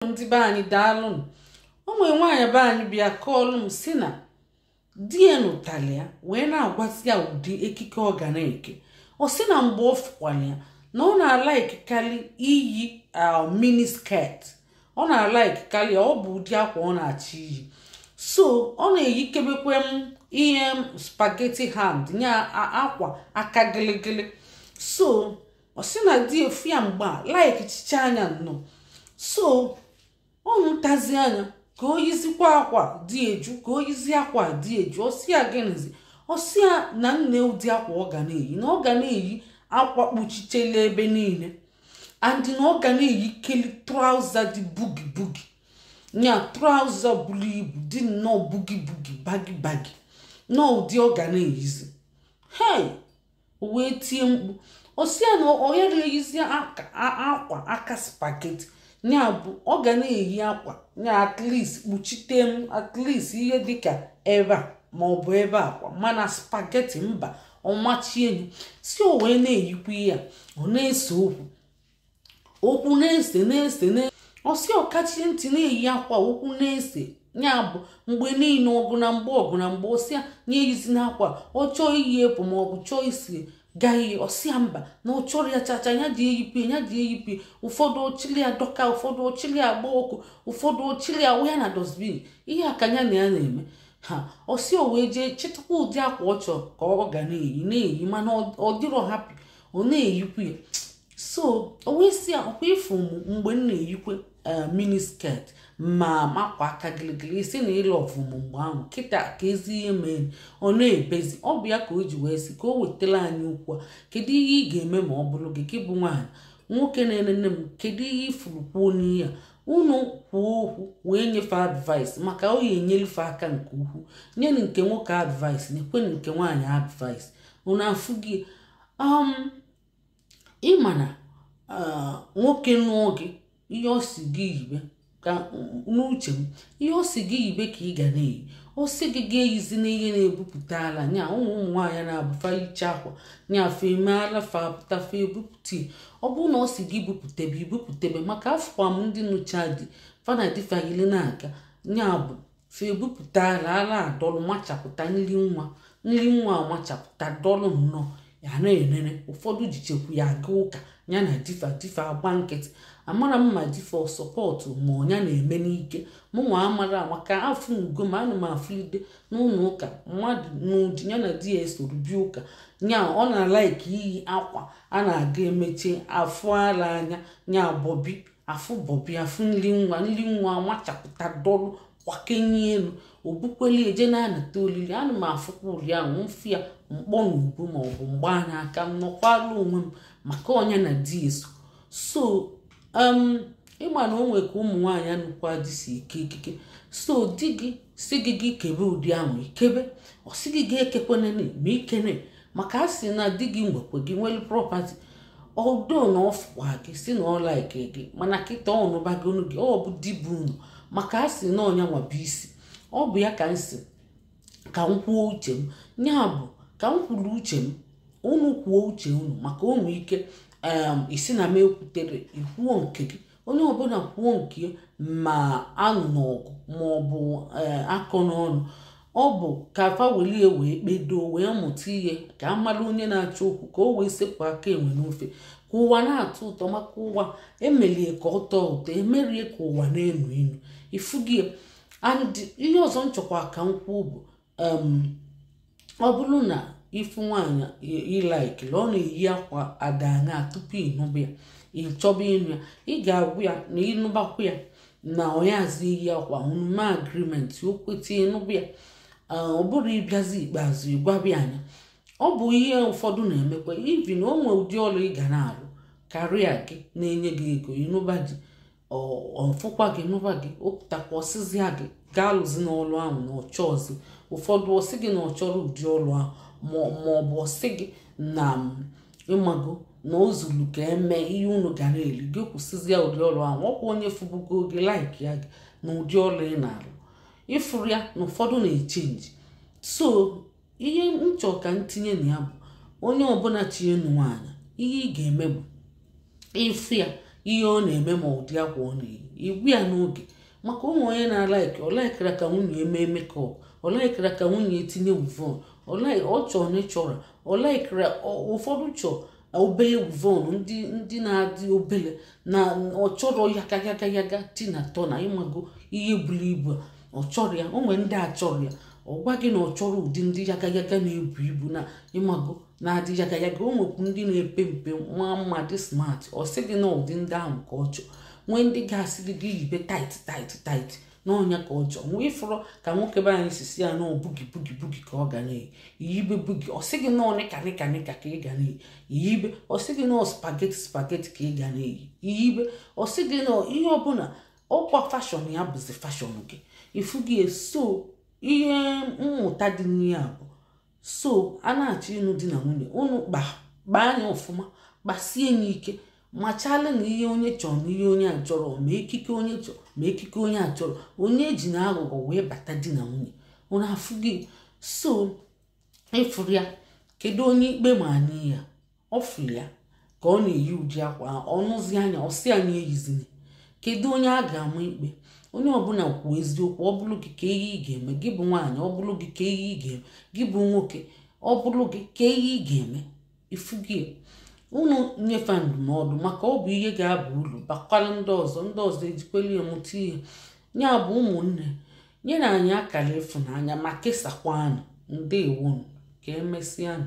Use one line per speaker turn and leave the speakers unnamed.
Ndị be anyị, daalụnụ. O nwere nwaanyị be anyị bịa kọọlụ m si na di ya nụtara ya, wee na-agwazi ya ụdị ekike ọ ga na-eke. Ọ sị na mgbe ọ fụkwara ya na ọ na-alikekarị iyi mini skirt, ọ na-alikekarị ya, ọ bụ ụdị akwa ọ na-achọ iyi. So ọ na-eyikebekwe m ihe spaghetti hand nya, akwa aka gịlịgịlị. So ọ sị na di efu ya mgbe a like chicha anya nnọọ. So ọ nụtazi anya ka o yizikwa akwa dị eju, ka o yizi akwa dị eju. Ọsị ya gịnịzi? Ọsị ya na nne, ụdị akwa ọ ga na-eyi, na ọ ga na-eyi akwa kpuchichela ebe niile, and na ọ ga na-eyi keli trouser dị baggy baggy, nya trouser buru ibu, dị nnọọ baggy baggy, baggy baggy, na ụdị ọ ga na-eyizi. Hei, o wee tie mkpu. Ọsị ya na ọ yara eyizi akwa aka spaghetti, ya bụ ọ ga na-eyi akwa ya at least kpuchite m, at least ihe dịka ebe a ma ọ bụ ebe akwa, mana spaghetti mba. Ọmachie enyi si o wee na-eyikwa ya, ọ na-ese okwu, okwu na-ese na-ese na ọsị ọkachie ntị na-eyi akwa, okwu na-ese, ya bụ mgbe niile ọgụ na mgbe, ọgụ na mgbe. Ọsịa ya eyizi n'akwa, ọ chọọ iyi epụ ma ọ bụ chọọ isi gaa ihe, ọsịa mba, na ọ chọrọ ya chacha, ya ji eyipụ, ya ji eyipụ. Ụfọdụ ochili ya dọka, ụfọdụ ochili agba ọkụ, ụfọdụ ochili awụ ya na dustbin. Ihe akanya na ya na-eme ha. Ọsị o wee jee chịtakwa ụdị akwa ọ chọrọ ka ọ ga na-eyi na-eyi, mana ọ dịrọ happy, ọ na-eyikwu ya. So o wee sị ya, ọkwa ịfụ m mgbe m na-eyikwe mini skirt ma makwa aka gịlịgịlị, isi na ịlụ ọfụm mgbe ahụ, kịta ka ezi ihe mee. Ọ na-ebezi. Ọ bụ ya ka o ji wee sị ka o wetara anyị okwu a. Kedu ihe ị ga-eme ma ọ bụrụ gị, gị bụ nwaanyị? Nwoke na-enene m, kedu ihe ifuru kwuo n'ihe a? Unu kwuo okwu wee nyefe advice, maka ọ ya enyelife aka nke ukwuu. Nyenu nke nwoke advice, nyekwenụ nke nwaanyị advice. Unu afụ gị ịma na nwoke nụọ gị, ihe ọ si gị yibe, ka n'uche m, ihe ọ si gị yibe ka ị ga na-eyi. Ọ sị gị ga-eyizi n'ihe na-ebupụta ala nya. Ụmụ ụmụ nwaanyị na-abụfa iche akwa nya, fa emeala, fa apụta, fa ebupụta. Ọ bụrụ na ọ sị gị bupụtebe, ibupụtebe, maka afụkwa m ndị nụcha di, fa na di fagili na-aga, nya bụ fa ebupụta ala, ala adọlụ machapụta nri nwa, nri nwa amachapụta dọlụ nnọọ ya na-enene. Ụfọdụ jichekwu ya aga ụka ya na difa, difa agba nkịtị. Amara m ma difa support ma ọnya na-eme n'ike. Mụnwa amara maka afọ ugo ma ana m afụlide n'ụlọ ụka mmadụ n'ụdị ya na di ya esoro bịa ụka, nya ọ na-alike iyi akwa a na-aga emeche afụ ala anya, nya bobby, afụ bobby, afụ nri nwa, nri nwa amachapụta dọlụ kwakenye elu, obukweli eje na-anata olili. Ana m afụkwa ụdị ahụ mfụ ya mkpọ na ubu ma ọ bụ mgba n'aka m nọkwala onwe m, maka ọnya na di eso. So ịma na o nwere ka ụmụ nwaanyị anụkwa di si eke ekike. So di gị si gị gị kebe ụdị ahụ, ikebe. Ọ sị gị ga-ekekwenene ma ikene, maka a sị na di gị nwekwe gị nwere property odo na ọ fụkwa gị si na ọ like gị, mana kịta ọ nụbagonu gị, ọ bụ di bụ unu, maka a sị na ọnya nwa bụ isi. Ọ bụ ya ka m si ka m kwuo uche m, ya bụ ka m kwuru uche m, unu kwuo uche unu, maka o ike isi na m ekwutere ikwuo nke gị. Onye ọbụla kwuo nke ma anụ n'ọgụ ma ọ bụ akọ n'ọnụ, ọ bụ ka fa welie wee kpedo wee mụta ihe, ka a mara onye na-achọ okwu, ka o wee sepụ aka enwe n'ofe, ka ụwa na-atọ ụtọ, maka ụwa emelie ka ọ tọọ ụtọ, emerie ka ụwa na-enu inu ifugie. And ihe ọzọ nchọkwa ka m kwuo bụ, ọ bụrụ na ifu nwaanyị ịlikeli, ọ na-eyi akwa adanya, tupu ịnụba ya, ịchọba ịnụ ya, ị ga-agwụ ya na ịnụbakwa ya na ọyazi iyi akwa unu agreement, o kweta, ịnụba ya. Ọ bụrụ ịbịazi ikpeazụ ịgwabịa anya, ọ bụ ihe ụfọdụ na-emekwa. Ivi na o nwee ụdị ọrụ ị ga na-arụ karịa gị na-enye gị ego, ịnụba di, ọfụkwa gị nụba gị, opụtakwa ọsịzịa gị gaa lụzi n'ọrụ ahụ na ọchọ ọzọ. Ụfọdụ ọsị gị na ọ chọrọ ụdị ọrụ ahụ, ma ọ bụ ọsị gị na ịmago na o zuru ka eme ihe unu ga na-eri gị, kwụsịzịa ụdị ọrụ ahụ. Ọkwa onye fụbugo gị like ya gị na ụdị ọrụ ị na-arụ, ịfụrụ ya na ụfọdụ na-echange. So ihe nchọ ka ntinye na ya bụ, onye ọbụla chi enu nwaanyị, ihe ị ga-eme bụ ịfụ ya. Ihe ọ na-eme ma ụdị akwa ọ na-eyi, igwu ya n'oge, maka ụmụ onye na-alike, ọ likera ka nwunye eme makeup, ọ likera ka nwunye etinye weave-on, ọ chọọ natural, ọ likera. Ụfọdụ chọọ obele weave-on, ndị na-adị obele na ọ chọrọ yaga yaga yaga tina tọna, ịmago, ihe buru ibu ọ chọrọ ya. O nwere ndị achọrọ ya, ọ gwa gị na ọ chọrọ ụdị ndị yaga yaga na-ebu ibu na, ịmago, na-adị yaga yaga. O nwekwu ndị na-epe mpe, nwa mma, dị smart. Ọ sị gị na ụdị ndị ahụ ka ọ chọọ. Nwee ndị ga-asị gị gị yibe tight, tight, tight n'ọnya ka ọ chọọ. Nwee ịfụrọ ka nwoke be anyị sisi ya na boogie, boogie, boogie ka ọ ga na-eyi, iyibe boogie. Ọ sị gị na nịka nịka nịka ka ị ga na-eyi, iyibe. Ọ sị gị na spaghetti, spaghetti ka ị ga na-eyi, iyibe. Ọ sị gị na ihe ọbụla ọkwa fashion ya bụzi fashion gị, ifu gị. So ihe mmụta dị n'ihe a bụ, so a na-achọ ịnụ di na nwunye, unu kpaa anya ọfụma, kpasie ya ike, machala na ihe onye chọrọ na ihe onye a chọrọ, ma ekike onye chọrọ ma ekike onye a chọrọ. Onye eji na aghụghọ wee bata di na nwunye, unu afụ gị. So ịfụrụ ya, kedu onye ikpe ma anyị ya? Ọ fụrụ ya ka ọ na-eyi ụdị akwa, ọnụzi anya, ọsị anyị eyizini. Kedu onye a ga-ama ikpe? Onye ọbụla kwuo eziokwu. Ọ bụrụ gị, ka ihe ị ga-eme? Gị bụ nwaanyị, ọ bụrụ gị, ka ihe ị ga-eme? Gị bụ nwoke, ọ bụrụ gị, ka ihe ị ga-eme? Ifu gị, unu nyefe ndụmọdụ, maka ọ bụ ihe ga-aba uru bakwara ndị ọzọ, ndị ọzọ ejikwela ya mụta ihe. Ya bụ, ụmụnne, nyere anyị akara ịfụnanya ma kesakwanụ. Ndewonu, ka emesịanụ.